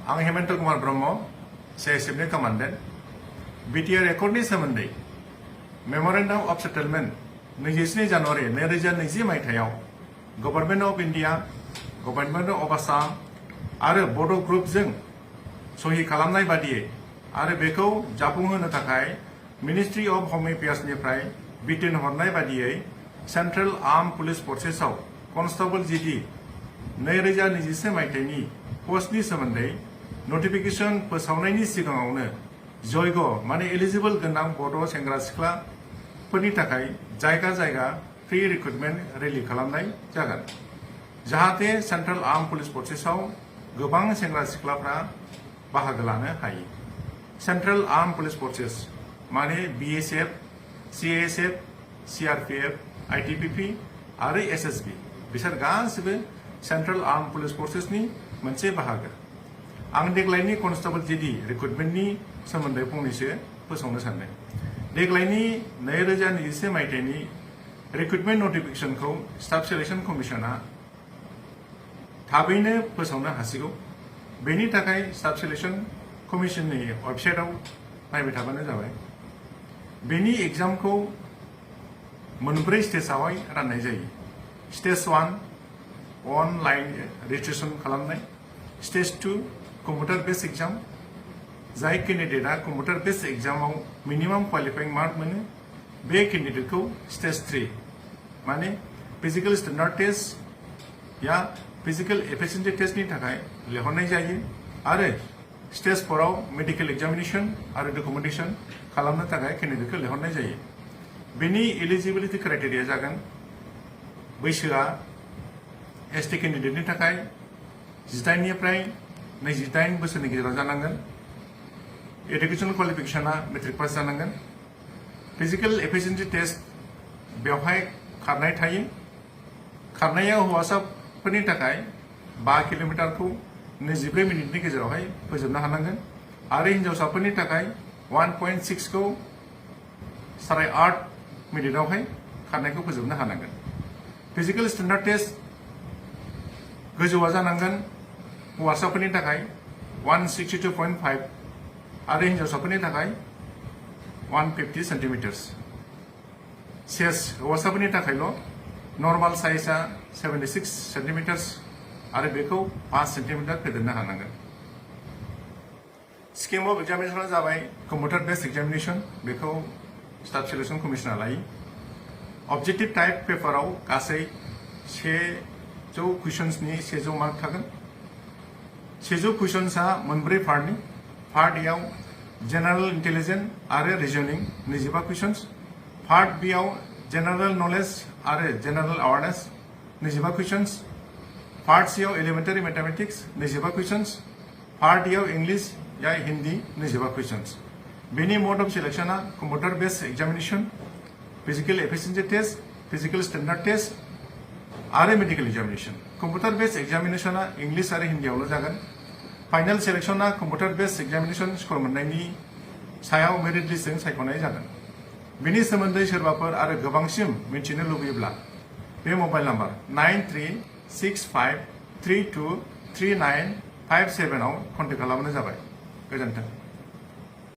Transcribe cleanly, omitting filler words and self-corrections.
आं Hemant Kumar Brahma CISFनि commandant BTR एकर्डनि सोमोन्दै मेमोरेन्डाम of settlement 27 January 2020 मायथाइयाव government of India, government of Assam आरो बड' ग्रुपजों सहि खालामनाय बादियै आरो बेखौ जाफुंहोनो थाखाय मिनिस्ट्रि अफ हम एफेयार्सनिफ्राय बिथोन हरनाय बादियै सेन्ट्रेल आर्म पुलिस फर्सेसआव कनस्टेबल GD 2021 मायथाइनि पस्टनि सोमोन्दै नटिफिकेशन फोसावनायनि सिगाङावनो जयग माने एलिजिबल गोनां बड' सेंग्रा सिख्लाफोरनि थाखाय जायगा जायगा फ्री रिक्रुटमेन्ट रेलि खालामनाय जागोन, जाहाथे सेन्ट्रेल आर्म पुलिस फर्सेसआव गोबां सेंग्रा सिख्लाफ्रा बाहागो लानो हायो। सेन्ट्रेल आर्म पुलिस फर्सेस माने BSF, CISF, CRPF, ITBP आरो SSB बिसोर गासिबो सेन्ट्रेल आर्म पुलिस फर्सेसनि मोनसे बाहागो। आं देग्लायनि कनस्टेबल GD रिक्रुटमेन्टनि सोमोन्दै फंनैसो फोसावनो सानदों। देग्लायनि 2021 मायथाइनि रिक्रुटमेन्ट नटिफिकेशनखौ स्टाफ सिलेक्शन कमिशना थाबैनो फोसावनो हासिगौ। बेनि थाखाय स्टाफ सिलेक्शन कमिशननि वेबसाइटआव नायबाय थाबानो जाबाय। बेनि एग्जामखौ मोनब्रै स्टेजआवहाय राननाय जायो। स्टेज 1 अनलाइन रेजिस्ट्रेशन खालामनाय, स्टेज 2 कम्पिउटार बेस्ड एग्जाम, जाय केन्डिडेटआ कम्पिउटार बेस्ड एग्जामाव मिनिमाम क्वालिफाइं मार्क मोनो बे केन्डिडेटखौ स्टेज 3 माने फिजिकल स्टेन्डार्ड टेस्ट या फिजिकल एफिशिएन्सि टेस्टनि थाखाय लिंहरनाय जायो आरो स्टेज 4 आव मेडिकेल एग्जामिनेशन आरो डकुमेन्टेशन खालामनो थाखाय केन्डिडेटखौ लिंहरनाय जायो। बेनि एलिजिबिलिटि क्राइटेरिया जागोन बैसोआ ST केन्डिडेटनि थाखाय 18 निफ्राय 28 बोसोरनि गेजेराव जानांगोन, एडुकेशनल क्वालिफिकेशना मेट्रिक पास जानांगोन, फिजिकल एफिशिएन्सि टेस्ट बेवहाय खारनाय थायो। खारनाया हौवासाफोरनि थाखाय 5 किल'मिटारखौ 22 मिनिटनि गेजेरावहाय फोजोबनो हानांगोन आरो हिन्जावसाफोरनि थाखाय 1.6 खौ 8.5 मिनिटआवहाय खारनायखौ फोजोबनो हानांगोन। फिजिकल स्टेन्डार्ड टेस्ट गोजौआ जानांगोन हौवासाफोरनि थाखाय 162.5 आरो हिन्जावसाफोरनि थाखाय 150 सेन्टिमिटार्स। सेस हौवासाफोरनि थाखायल' नर्माल साइजआ 76 सेन्टिमिटार्स आरो बेखौ 5 सेन्टिमिटार फेदेरनो हानांगोन। स्किम अफ एग्जामिनेशना जाबाय कम्पिउटार बेस्ड एग्जामिनेशन, बेखौ स्टाफ सिलेक्शन कमिशना लायो। अबजेक्टिव टाइप पेपाराव गासै 100 कुइसन्सनि 100 मार्क थागोन। 100 कुइसन्सआ मोनब्रै पार्टनि। पार्ट एआव जेनेरेल इन्टेलिजेन्स आरो रिजनिं 25 कुइसन्स, पार्ट बी आव जेनेरेल नलेज आरो general awareness 25 questions, part C आव elementary mathematics 25 questions, part D आव इंग्लिश या हिंदी 25 कुइसन्स। बेनि मोड अफ सिलेक्शना computer based examination, physical efficiency test, physical standard test आरो medical examination. Computer based एग्जामिनेशना English आरो हिन्दीआवल' जागोन। फाइनल सिलेक्शना कम्पिउटार बेस्ड एग्जामिनेशन स्कोर मोननायनि सायाव मेरिट लिस्टजों सायख'नाय जागोन। बेनि सोमोन्दै सोरबाफोर आरो गोबांसिन मिथिनो लुबैयोब्ला बे मबाइल नाम्बार 9365323957 आव कन्टेक्ट खालामबानो जाबाय। गोजोन्थों।